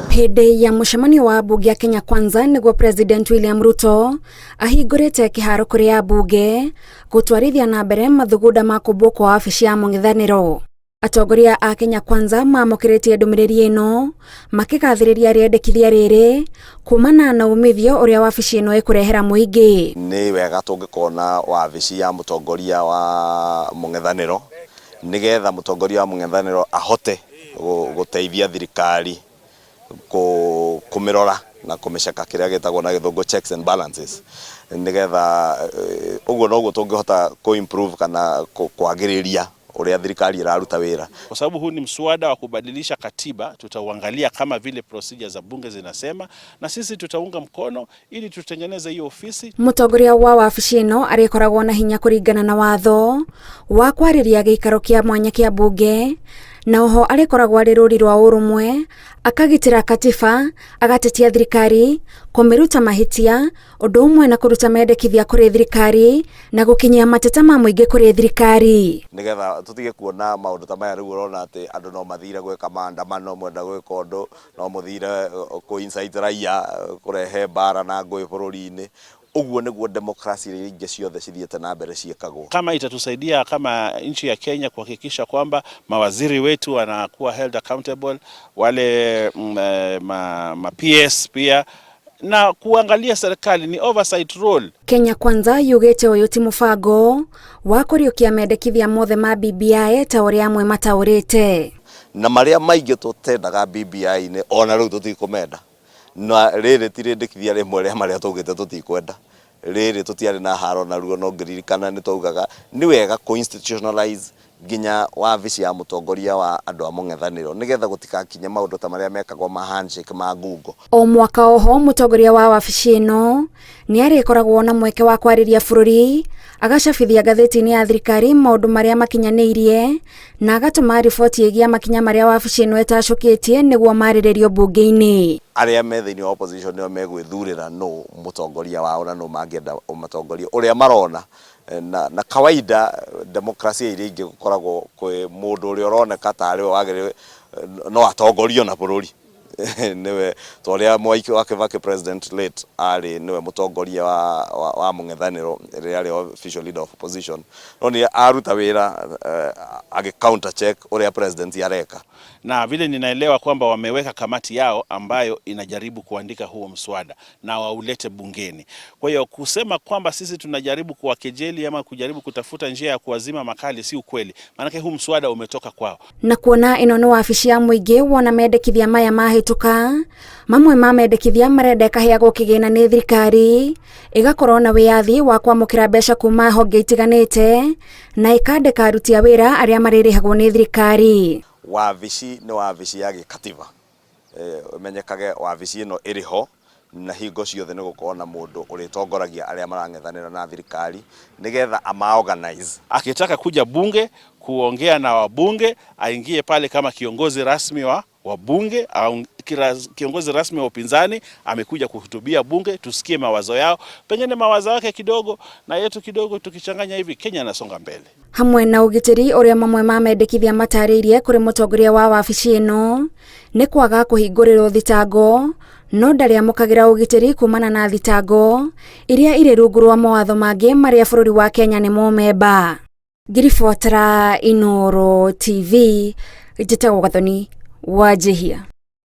Hĩndĩ ya mũcemanio wa mbunge ya Kenya Kwanza nĩguo President William Ruto ahingũrĩte kĩharo kũrĩ ambunge gũtwarithia na mbere mathugunda ma kũmbwo kwa wabici ya mũng'ethanĩro. Atongoria a Kenya Kwanza mamũkĩrĩtie ndũmĩrĩri ĩno makĩgathĩrĩria rĩendekithia rĩrĩ kumana na umithio ũrĩa wabici ĩno ĩkũrehera mũingĩ. Nĩ wega tũngĩkorwo na wabici ya mũtongoria wa mũng'ethanĩro nĩgetha mũtongoria wa mũng'ethanĩro ahote gũteithia thirikari kũmĩrora na kũmĩceka kĩrĩa gĩtagwo na gĩthũngũ checks and balances, nĩgetha ũguo noguo tũngĩhota kũ improve kana kwagĩrĩria ũrĩa thirikari ĩraruta wĩra. Kwa sababu huu ni mswada wa kubadilisha katiba, tutauangalia kama vile procedure za bunge zinasema, na sisi tutaunga mkono ili tutengeneze hiyo ofisi. Mũtongoria wa wabici ĩno arĩkoragwo na hinya kũringana na watho wa kwarĩria gĩikaro kĩa mwanya kĩa mbunge, na oho arĩkoragwo arĩ rũri rwa ũrũmwe, akagitĩra katiba, agatetia thirikari, kũmĩruta mahĩtia, ũndũ ũmwe na kũruta mendekithia kũrĩ thirikari na gũkinyia mateta ma mũingĩ kũrĩ thirikari. Nĩgetha tũtige kuona maũndũ ta maya. Rĩu ũrona atĩ andũ no mathire gwĩka maandamano, mwenda gwĩka ũndũ no mũthire kũ incite raia, kũrehe mbara na ngũĩ bũrũri-inĩ. Ũguo nĩguo demokrasi iria ingĩ ciothe cithiĩte na mbere ciĩkagwo. Kama itatusaidia kama nchi ya Kenya kuhakikisha kwamba mawaziri wetu wanakuwa held accountable, wale ma PS pia, na kuangalia serikali ni oversight role. Kenya Kwanza yugĩte ũyũ ti mũbango wa kũriũkia mendekithia mothe ma BBI ta ũrĩa amwe mataũrĩte. Na marĩa maingĩ tũtendaga BBI-inĩ, ona rĩu tũtikũmenda, na rĩrĩ ti rĩndĩkithia rĩmwe rĩa marĩa tũgĩte tũtikwenda. Rĩrĩ tũtiarĩ na haro naruo, no ngĩririkana nĩ twaugaga nĩ wega kũ institutionalize nginya wabici ya mũtongoria wa andũ a mũng'ethanĩro, nĩgetha gũtigakinye maũndũ ta marĩa mekagwo ma handshake ma ngungo. O mwaka oho mũtongoria wa wabici ĩno nĩ arĩkoragwo na mweke wa kwarĩria bũrũri, agacabithia ngathĩti-inĩ ya thirikari maũndũ marĩa makinyanĩirie, na agatũma riboti ĩgiĩ makinya marĩa wabici ĩno ĩtacũkĩtie nĩguo marĩrĩrio mbunge-inĩ. Arĩa me thĩinĩ wa opposition nĩo megwĩthurĩra nũ mũtongoria wao na nũ mangĩenda ũmatongorie ũrĩa marona. Na kawaida demokrasia iria ingĩ gũkoragwo kwĩ mũndũ ũrĩa ũroneka tarĩ we wagĩrĩire no atongorio na bũrũri, nĩwe ta ũrĩa Mwai wa Kibaki, president late, arĩ nĩwe mũtongoria wa mũng'ethanĩro rĩrĩa arĩ official leader of opposition, no nĩ aruta wĩra agĩ counter check ũrĩa president areka. Na vile ninaelewa kwamba wameweka kamati yao ambayo inajaribu kuandika huo mswada na waulete bungeni. Kwa hiyo kusema kwamba sisi tunajaribu kuwakejeli ama kujaribu kutafuta njia ya kuwazima makali si ukweli, maanake huu mswada umetoka kwao. Na kuona ĩno nĩ wabici ya mũingĩ, wona mendekithia maya mahĩtũka, mamwe ma mendekithia marenda ĩkaheagwo kĩgĩna nĩ thirikari, ĩgakorwo na wĩyathi wa kwamũkĩra mbeca kuma honge itiganĩte, na ĩkandĩka aruti a wĩra arĩa marĩrĩhagwo nĩ thirikari. Wabici nĩ wabici ya gĩkatiba, ĩmenyekage wabici ĩno ĩrĩ ho na hingo ciothe nĩ gũkorwo na mũndũ ũrĩtongoragia arĩa marang'ethanĩra na thirikari, nĩgetha ama organize. Akitaka kuja bunge kuongea na wabunge, aingie pale kama kiongozi rasmi wa wabunge au kiongozi rasmi wa upinzani, amekuja kuhutubia bunge, tusikie mawazo yao, pengine mawazo yake kidogo na yetu kidogo, tukichanganya hivi Kenya inasonga mbele. Hamwe na ũgitĩri, ũrĩa mamwe ma mendekithia matarĩirie kũrĩ mũtongoria wa wabici ĩno nĩ kwaga kũhingũrĩrwo thitango, no ndarĩamũkagĩra ũgitĩri kumana na thitango iria irĩ rungu rwa mawatho mangĩ marĩa bũrũri wa Kenya nĩ mũmemba. Ngiribotera Inooro TV, njĩtagwo Gathoni Wanjihia.